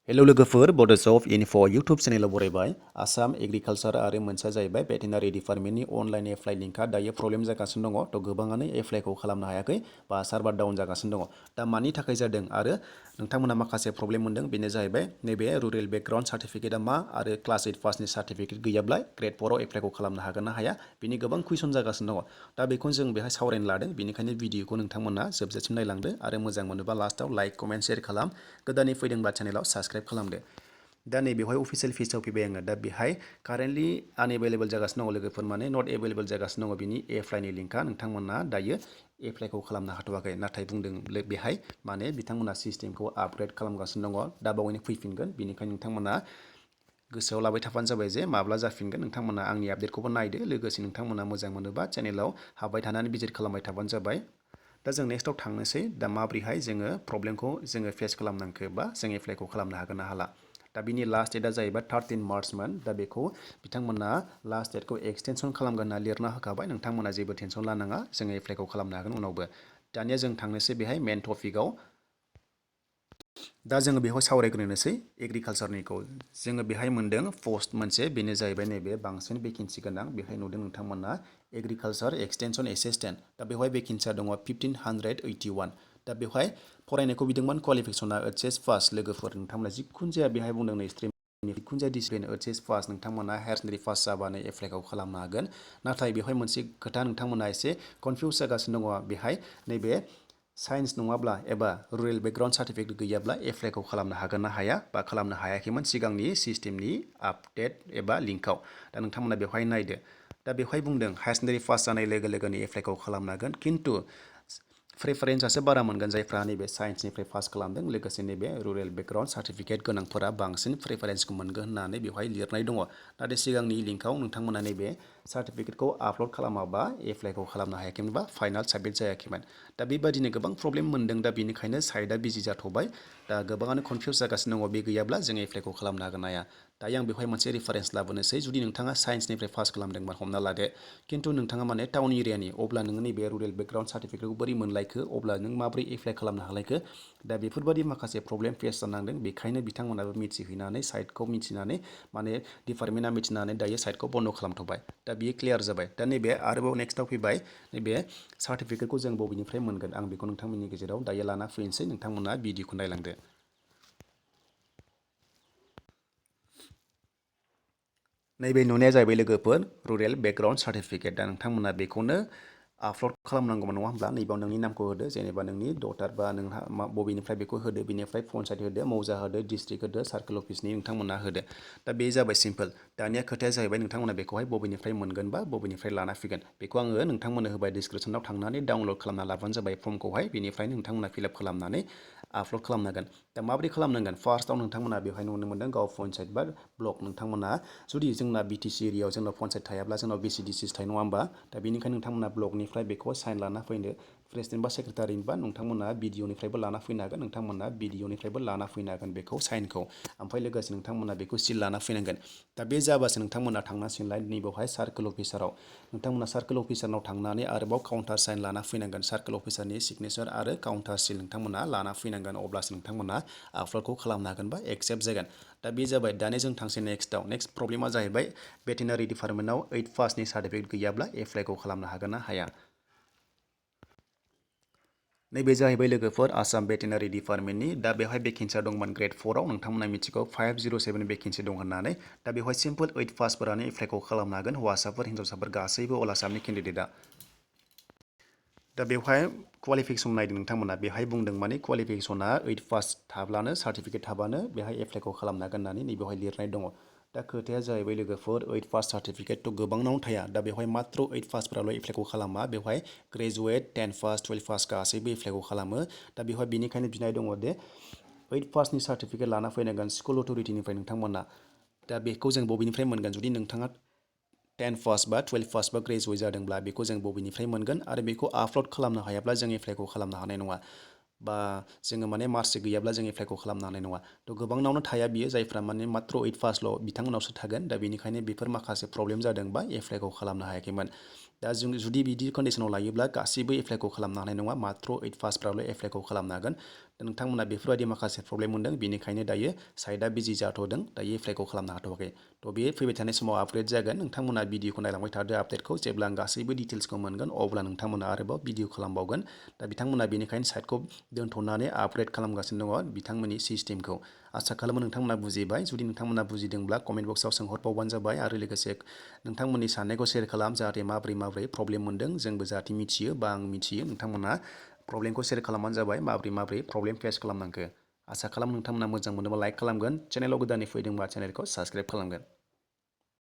hello लोगोफोर Bodos of info YouTube चेनेलाव बरायबाय आसाम एग्रिकालचार आरो मोनसेया जाहैबाय भेटेनारि डिपार्टमेन्टनि अनलाइन एप्लाइ लिंकआ दायो प्रब्लेम जागासिनो दङ थ' गोबाङानो एप्लाइखौ खालामनो हायाखै बा सार्भार डाउन जागासिनो दङ दा मानि थाखाय जादों आरो नोंथांमोना माखासे प्रब्लेम मोनदों बेनो जाहैबाय नैबे रुरेल बेकग्राउन्ड सार्टिफिकेटआ मा आरो क्लास 8 पासनि सार्टिफिकेट गैयाब्ला ग्रेड 4आव एप्लाइखौ खालामनो हागोन ना हाया बिनि गोबां कुइसन जागासिनो दङ दा बेखौ जों बेहाय सावरायनो लादों बेनिखायनो भिडिअखौ नोंथांमोना जोबजासिम नायलांदो आरो मोजां मोनोबा लास्टआव लाइक कमेन्ट शेयार खालाम गोदानै फैदोंब्ला चेनेलाव साबस्क्राइब खालामदो दा नैबेवहाय अफिसियेल पेजाव फैबाय आङो दा बेहाय कारेन्टलि आनएभेलेबल जागासिनो दङ लोगोफोर माने नट एभेलेबल जागासिनो दङ बिनि एप्लाइनि लिंकआ नोंथांमोना दायो एप्लाइखौ खालामनो हाथ'वाखै नाथाय बुंदों बेहाय माने बिथांमोना सिस्टेमखौ आपग्रेड खालामगासिनो दङ दा बावैनो फैफिनगोन बेनिखायनो नोंथांमोना गोसोआव लाबाय थाबानो जाबाय जे माब्ला जाफिनगोन नोंथांमोना आंनि आपडेटखौबो नायदो लोगोसे नोंथांमोना मोजां मोनोबा चेनेलाव हाबबाय थानानै भिजिट खालामबाय थाबानो जाबाय दा जों नेक्स्टआव थांनोसै दा माब्रैहाय जोङो प्रब्लेमखौ जोङो फेस खालामनांखो बा जों एप्लाइखौ खालामनो हागोन ना हाला दा बिनि लास्ट डेटआ जाहैबाय 13 मार्चमोन दा बेखौ बिथांमोना लास्ट डेटखौ एक्सटेनसन खालामगोन होनना लिरना होखाबाय नोंथांमोना जेबो टेनसन लानाङा जोङो एप्लाइखौ खालामनो हागोन उनावबो दानिया जों थांनोसै बेहाय मेन टपिकआव दा जोङो बेखौ सावरायग्रोनोसै एग्रिकालचारनिखौ जोङो बेहाय मोनदों पस्ट मोनसे बेनो जाहैबाय नैबे बांसिन भेकेन्सि गोनां बेहाय नुदों नोंथांमोना एग्रिकालचार एक्सटेनसन एसिस्टेन्ट दा बेवहाय भेकेन्सिया दङ 1581 दा बेवहाय फरायनायखौ बिदोंमोन क्वालिफिकेसना एच पास लोगोफोर नोंथांमोना जिखुनु जाया बेहाय बुंदों नै स्ट्रिम जिखुनु जाया डिसिप्लिन एच पास नोंथांमोना हायार सेकेन्डारि पास जाबानो एप्लाइखौ खालामनो हागोन नाथाय बेवहाय मोनसे खोथा नोंथांमोना एसे कनफिउस जागासिनो दङ बेहाय नैबे साइन्स नङाब्ला एबा रुरेल बेकग्राउन्ड सार्टिफिकेट गैयाब्ला एप्लाइखौ खालामनो हागोन ना हाया बा खालामनो हायाखैमोन सिगांनि सिस्टेमनि आपडेट एबा लिंकआव दा नोंथांमोना बेवहाय नायदो दा बेवहाय बुंदों हायार सेकेन्डारि पास जानाय लोगो लोगोनो एप्लाइखौ खालामनो हागोन खिन्थु प्रेफारेन्सआसो बारा मोनगोन जायफ्रा नैबे साइन्सनिफ्राय पास खालामदों लोगोसे नैबे रुरेल बेकग्राउन्ड सार्टिफिकेट गोनांफोरा बांसिन प्रेफारेन्सखौ मोनगोन होननानै बेवहाय लिरनाय दङ नाथाय सिगांनि लिंकआव नोंथांमोना नैबे सार्टिफिकेटखौ आपल'ड खालामाबा एप्लाइखौ खालामनो हायाखैमोन बा फाइनाल साबमिट जायाखैमोन दा बेबायदिनो गोबां प्रब्लेम मोनदों दा बेनिखायनो साइटआ बिजि जाथ'बाय दा गोबाङानो कनफिउस जागासिनो दङ बे गैयाब्ला जों एप्लाइखौ खालामनो हागोन हाया दायो आं बेवहाय मोनसे रिफारेन्स लाबोनोसै जुदि नोंथाङा साइन्सनिफ्राय पास खालामदोंबा हमना लादो खिन्थु नोंथाङा माने टाउन एरियानि अब्ला नोङो नैबे रुरेल बेकग्राउन्ड सार्टिफिकेटखौ बोरै मोनलायखो अब्ला नों माबोरै एप्लाइ खालामनो हालायखो दा बेफोरबायदि माखासे प्रब्लेम फेस जानांदों बेखायनो बिथांमोनाबो मिथिहैनानै साइटखौ मिथिनानै माने डिपार्टमेन्टआ मिथिनानै दायो साइटखौ बन्द' खालामथ'बाय दा बियो क्लियार जाबाय दा नैबे आरोबाव नेक्स्टआव फैबाय नैबे सार्टिफिकेटखौ जों बबेनिफ्राय मोनगोन आं बेखौ नोंथांमोननि गेजेराव दायो लाना फैनोसै नोंथांमोना भिडिअखौ नायलांदो नैबे नुनाया जाहैबाय लोगोफोर रुरेल बेकग्राउन्ड सार्टिफिकेट दा नोंथांमोना बेखौनो आपल'ड खालामनांगौमोन नङा होमब्ला नैबाव नोंनि नामखौ होदो जेनेबा नोंनि डटार बा नोंहा बबेनिफ्राय बेखौ होदो बेनिफ्राय पन्सायत होदो मौजा होदो डिस्ट्रिक्ट होदो सार्कोल अफिसनि नोंथांमोना होदो दा बे जाबाय सिम्पोल दानिया खोथाया जाहैबाय नोंथांमोना बेखौहाय बबेनिफ्राय मोनगोन बा बबेनिफ्राय लाना फैगोन बेखौ आङो नोंथांमोननो होबाय डिसक्रिपसनाव थांनानै डाउनलड खालामना लाबानो जाबाय फर्मखौहाय बेनिफ्रायनो नोंथांमोना फिलआप खालामनानै आपल'ड खालामनांगोन दा माबोरै खालामनांगोन फार्स्टआव नोंथांमोना बेवहाय नुनो मोनदों गाव पन्सायत बा ब्लक नोंथांमोना जुदि जोंना बिटिसि एरियायाव जोंनाव पन्सायत थायाब्ला जोंनाव बिसिडिसिस थायो नङा होमबा दा बेनिखायनो नोंथांमोना ब्लकनिफ्राय बेखौ साइन लाना फैनो प्रेसिडेन्ट बा सेक्रेटारि बा नोंथांमोना बिडिअनिफ्रायबो लाना फैनो हागोन नोंथांमोना बिडिअनिफ्रायबो लाना फैनो हागोन बेखौ साइनखौ ओमफ्राय लोगोसे नोंथांमोना बेखौ सिल लाना फैनांगोन दा बे जाबासो नोंथांमोना थांनांसिगोनलाय नैबेवहाय सार्कोल अफिसाराव नोंथांमोना सार्कोल अफिसारनाव थांनानै आरोबाव काउन्टार साइन लाना फैनांगोन सार्कोल अफिसारनि सिगनेसार आरो काउन्टार सिल नोंथांमोना लाना फैनांगोन अब्लासो नोंथांमोना आपल'डखौ खालामनो हागोन बा एक्सेप्ट जागोन दा बे जाबाय दानिया जों थांसै नेक्स्टआव नेक्स्ट प्रब्लेमा जाहैबाय भेटेनारि डिपार्टमेन्टआव 8 पासनि सार्टिफिकेट गैयाब्ला एप्लाइखौ खालामनो हागोन ना हाया नैबे जाहैबाय लोगोफोर आसाम भेटेनारि डिपार्टमेन्टनि दा बेवहाय भेकेन्सिया दंमोन ग्रेड 4आव नोंथांमोना मिथिगौ 507 भेकेन्सि दं होननानै दा बेवहाय सिम्पोल 8 पासफोरानो एप्लाइखौ खालामनो हागोन हौवासाफोर हिन्जावसाफोर गासैबो अल आसामनि केन्डिडेटआ दा बेवहाय क्वालिफिकेसन नायदों नोंथांमोना बेहाय बुंदों माने क्वालिफिकेसना 8 पास थाब्लानो सार्टिफिकेट थाबानो बेहाय एप्लाइखौ खालामनो हागोन होननानै नैबेवहाय लिरनाय दङ दा खोथाया जाहैबाय लोगोफोर 8 पास सार्टिफिकेट गोबांनाव थाया दा बेवहाय मात्र 8 पासफोराल' एप्लाइखौ खालामा बेवहाय ग्रेजुवेट 10 पास 12 पास गासैबो एप्लाइखौ खालामो दा बेवहाय बेनिखायनो बिनाय दङ दे 8 पासनि सार्टिफिकेट लाना फैनांगोन स्कुल अथ'रिटिनिफ्राय नोंथांमोना दा बेखौ जों बबेनिफ्राय मोनगोन जुदि नोंथाङा 10 पास बा 12 पास बा ग्रेजुवेट जादोंब्ला बेखौ जों बबेनिफ्राय मोनगोन आरो बेखौ आपल'ड खालामनो हायाब्ला जों एप्लाइखौ खालामनो हानाय नङा बा जोङो माने मार्कसिट गैयाब्ला जों एप्लाइखौ खालामनो हानाय नङा थ' गोबांनावनो थाया बियो जायफ्रा माने मात्र 8 पासल' बिथांमोनावसो थागोन दा बेनिखायनो बेफोर माखासे प्रब्लेम जादों बा एप्लाइखौ खालामनो हायाखैमोन दा जों जुदि बिदि कन्डिसनाव लायोब्ला गासैबो एप्लाइखौ खालामनो हानाय नङा मात्र 8 पासफ्राल' एप्लाइखौ खालामनो हागोन दा नोंथांमोना बेफोरबायदि माखासे प्रब्लेम मोनदों बेनिखायनो दायो साइटआ बिजि जाथ'दों दायो एप्लाइखौ खालामनो हाथ'वाखै थ' बे फैबाय थानाय समाव आपग्रेड जागोन नोंथांमोना भिडिअखौ नायलांबाय थादो आपडेटखौ जेब्ला आं गासैबो डिटेल्सखौ मोनगोन अब्ला नोंथांमोना आरोबाव भिडिअ खालामबावगोन दा बिथांमोना बेनिखायनो साइटखौ दोनथ'नानै आपग्रेड खालामगासिनो दङ बिथांमोननि सिस्टेमखौ आसा खालामो नोंथांमोना बुजिबाय जुदि नोंथांमोना बुजिदोंब्ला कमेन्ट बक्सआव सोंहरबावबानो जाबाय आरो लोगोसे नोंथांमोननि साननायखौ शेयार खालाम जाहाथे माबोरै प्रब्लेम मोनदों जोंबो जाहाथे मिथियो बा आं मिथियो नोंथांमोना प्रब्लेमखौ शेयार खालामबानो जाबाय माबोरै प्रब्लेम फेस खालामनांखो आसा खालाम नोंथांमोना मोजां मोनोबा लाइक खालामगोन चेनेलाव गोदानै फैदोंबा चेनेलखौ साबस्क्राइब खालामगोन